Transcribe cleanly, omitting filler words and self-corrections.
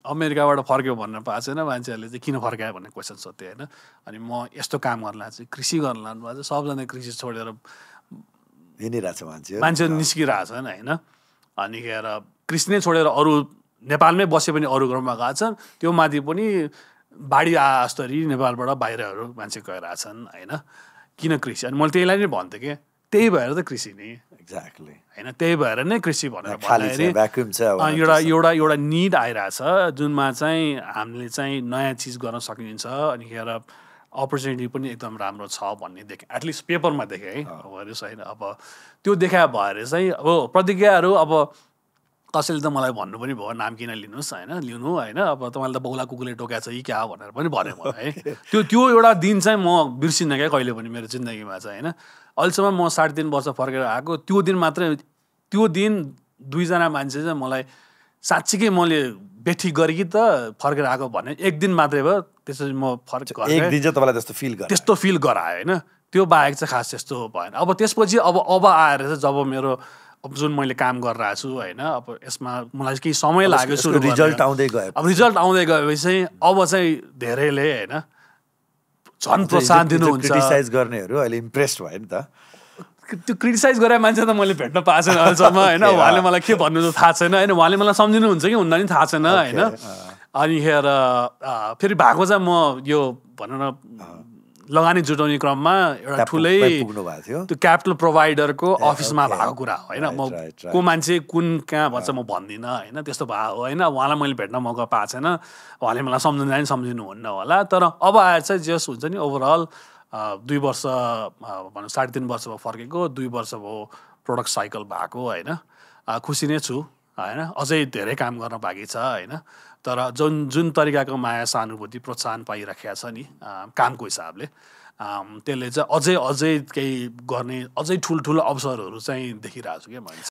अमेरिकाबाट फर्क्यो भन्न पाएको छैन मान्छेहरूले चाहिँ किन फर्कायो भन्ने क्वेसन सोध्थ्यो होइन अनि म यस्तो काम गर्न लाग्छु कृषि गर्न लाग्नु भएको छ सबजना कृषि छोडेर हिँडिरहेछ मान्छेहरू निस्किरहेछन् होइन अनिखेर कृषि नै छोडेर अरू नेपालमै बसे पनि अरू क्रममा गएको छन् त्यो माथि पनि बाढी आस्तरी नेपालबाट बाहिरहरू मान्छे गइरहेछन् होइन किन कृषि अनि मैले त्यहीलाई नै भन्थेँ कि त्यही भएर त कृषि नै एक्ज्याक्टली होइन त्यही भएर नै कृषि भनेर भन्दाखेरि एउटा निड आइरहेछ जुनमा चाहिँ हामीले चाहिँ नयाँ चिज गर्न सकिन्छ अनिखेर अपर्च्युनिटी पनि एकदम राम्रो छ भन्ने देखेँ एटलिस्ट पेपरमा देखेँ है अब होइन अब त्यो देखा भएर चाहिँ अब प्रतिज्ञाहरू अब कसैले त मलाई भन्नु पनि भयो नाम किन लिनुहोस् होइन लिनु होइन अब तपाईँले त बौला कुकुरले टोक्या छ कि क्या भनेर पनि भन्यो मलाई है त्यो एउटा दिन चाहिँ म बिर्सिनँ क्या कहिले पनि मेरो जिन्दगीमा चाहिँ होइन अहिलेसम्म म 3.5 वर्ष फर्केर आएको त्यो दिन मात्रै त्यो दिन 2जना मान्छे चाहिँ मलाई साँच्चीकै मैले बेठी गरेँ कि त फर्केर आएको भने एक दिन मात्रै भयो त्यसपछि म एक दिन चाहिँ तपाईँलाई त्यस्तो फिल गरायो होइन त्यो बाहेक चाहिँ खास त्यस्तो भएन अब त्यसपछि अब आएर चाहिँ जब मेरो अब जुन मैले काम गरिरहेको छु होइन अब यसमा मलाई केही समय लाग्यो सुरु रिजल्ट आउँदै गयो अब रिजल्ट आउँदै गएपछि चाहिँ अब चाहिँ धेरैले होइन झन् प्रोत्साहन दिनुहुन्छ क्रिटिसाइज गर्नेहरू अहिले इम्प्रेस्ड भयो नि त त्यो क्रिटिसाइज गरे मान्छे त मैले भेट्न पाएको छैन अहिलेसम्म होइन उहाँले मलाई के भन्नु त थाहा छैन होइन उहाँले मलाई सम्झिनुहुन्छ कि हुँदैन नि थाहा छैन होइन अनिखेर फेरि भएको चाहिँ म यो भनौँ न लगानी जुटाउने क्रममा एउटा ठुलै त्यो क्यापिटल प्रोभाइडरको अफिसमा भएको कुरा हो होइन म को मान्छे कुन कहाँ भन्छ म भन्दिनँ होइन त्यस्तो भयो होइन उहाँलाई मैले भेट्न मौका पाएको छैन उहाँले मलाई सम्झिँदा नि सम्झिनुहुन्न होला तर अब आएर चाहिँ जस हुन्छ नि ओभरअल 2 वर्ष भनौँ 3.5 वर्ष भयो फर्केको 2 वर्ष भयो प्रोडक्ट साइकल भएको होइन खुसी नै छु होइन अझै धेरै काम गर्न बाँकी छ होइन तर जुन तरिकाको माया सहानुभूति प्रोत्साहन पाइराखेको छ नि कामको हिसाबले त्यसले चाहिँ अझै केही गर्ने अझै ठुल्ठुलो अवसरहरू चाहिँ देखिरहेको छु क्या मैले